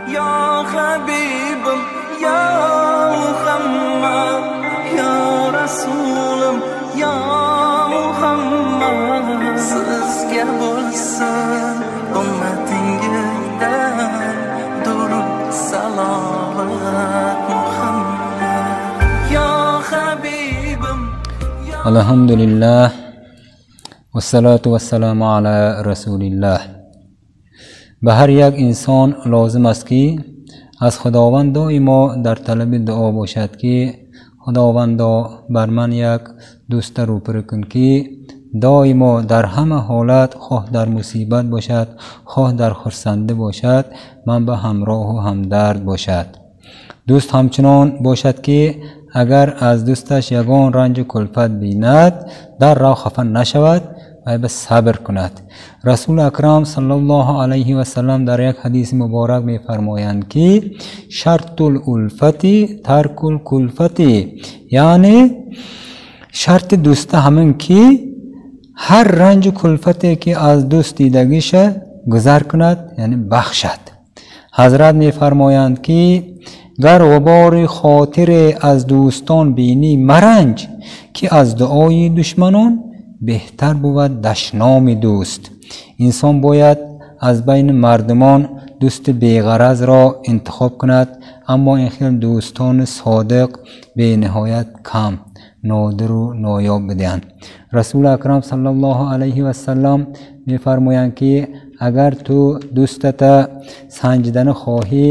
Ya Habibim, Ya Muhammad, Ya Rasulim, Ya Muhammad. Sizga bo'lsin ummatingizdan durud salovat Muhammad. Ya Habibim. Alhamdulillah. Vassalatu vassalamu ala rasulillah. Ба ҳар як инсон лозим аст, ки аз Худованд доимо дар талаби дуо бошад, ки Худовандо, бар ман як дӯста рӯпарӯ кун, ки доимо дар ҳама ҳолат, хоҳ дар мусибат бошад, хоҳ дар хурсандӣ бошад, ман ба ҳамроҳу ҳамдард бошад. Дӯст ҳамчунон бошад, ки агар аз дӯсташ ягон ранҷу кулфат бинад, дар роҳ хафа нашавад ва ба сабр кунад. Расули Акрам саллаллоҳу алайҳи васаллам дар як ҳадиси муборак мефармоянд, ки шартул улфати таркул кулфати, яъне шарти дӯста ҳамин, ки ҳар ранҷу кулфате, ки аз дӯст дидагиша, гузар кунад, яъне бахшад. Ҳазрат мефармоянд, ки гар ғубори хотире аз дӯстон бинӣ, маранҷ, ки аз дуои душманон беҳтар бувад дашноми дӯст. Инсон бояд аз байни мардумон дӯсти беғаразро интихоб кунад, аммо ин хел дӯстони содиқ бениҳоят кам, нодиру ноёб буданд. Расули Акрам саллаллоҳу алайҳи вассалам мефармоянд, ки агар ту дӯстата санҷидани хоҳӣ,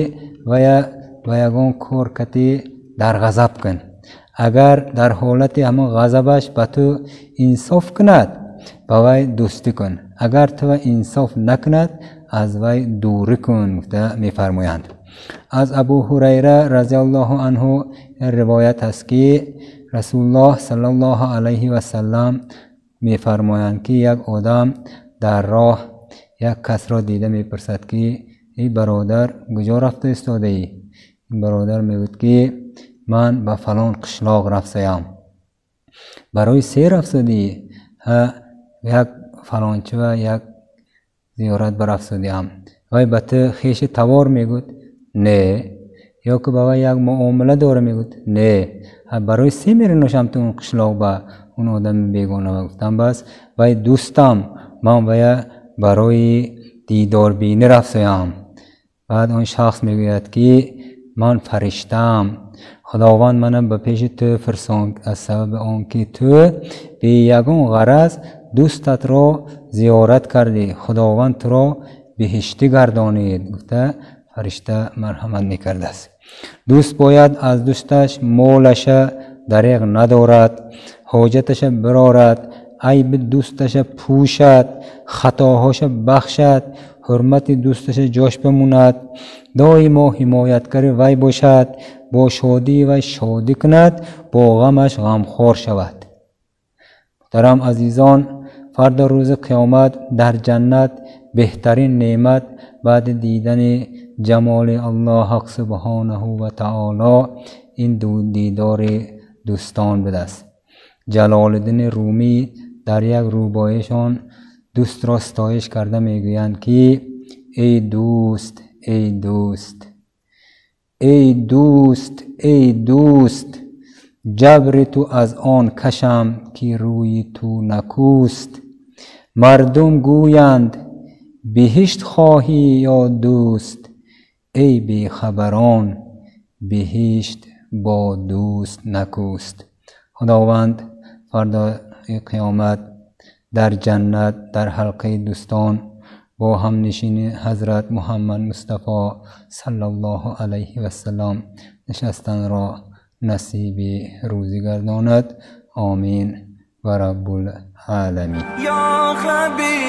вая ба ягон кор кати дар ғазаб кун. Агар дар ҳолати ҳамон ғазабаш ба ту инсоф кунад, ба вай дӯстӣ кун, агар ту инсоф накунад, аз вай дурӣ кун, гуфта мефармоянд. Аз Абу Ҳурайра разиаллоҳу анҳу ривоят аст, ки Расулуллоҳ саллаллоҳу алайҳи васаллам мефармоянд, ки як одам дар роҳ як касро дида мепурсад, ки эй бародар, куҷо рафта истодаӣ? Ин бародар мегӯяд, ки ман ба фалон қишлоқ рафтаям. Барои се рафтадӣ? Ҳа, як фалончива як зиёрат барафтодиам. Вай ба ту хеши тавор? Мегӯяд, не. Ё ки ба вай як муомила дора? Мегӯяд, не. Барои се мериношам ту он қишлоқ? Ба он одами бегона гуфтам, бас вай дӯстам, ман вая барои дидорбинӣ рафтаям. Баъд он шахс мегӯяд, ки ман фариштаам, Худованд мана ба пеши ту фирсон аз сабаби он ки ту бе ягон ғараз дӯстатро зиёрат кардӣ, Худованд туро биҳиштӣ гардонид, гуфта фаришта марҳамат мекардааст. Дӯст бояд аз дӯсташ молаша дареғ надорад, ҳоҷаташа бирорад, айби дӯсташа пӯшад, хатоҳоша бахшад, ҳурмати дӯсташа ҷош бимонад, доимо ҳимоятгари вай бошад, бо шодии вай шодӣ кунад, бо ғамаш ғамхор шавад. Муҳтарам азизон, фардо рӯзи қиёмат дар ҷаннат беҳтарин неъмат баъди дидани ҷамоли Аллоҳ ҳақ субҳонаҳу ва таоло ин дидори дӯстон будааст. Ҷалолиддини Румӣ дар як рубоишон дӯстро ситоиш карда мегӯянд, ки эй дӯст, эй дӯст, эй дӯст, эй дӯст, ҷабри ту аз он кашам, ки рӯи ту накӯст. Мардум гӯянд, биҳишт хоҳӣ ё дӯст? Эй бехабарон, биҳишт бо дӯст накӯст. Худованд фардои қиёмат дар ҷаннат дар ҳалқаи дӯстон бо ҳамнишини Ҳазрат Муҳаммад Мустафо саллаллоҳу алайҳи вассалам нишастанро насиби рӯзӣ гардонад. Омин ва раббул оламин. Я Хабиб.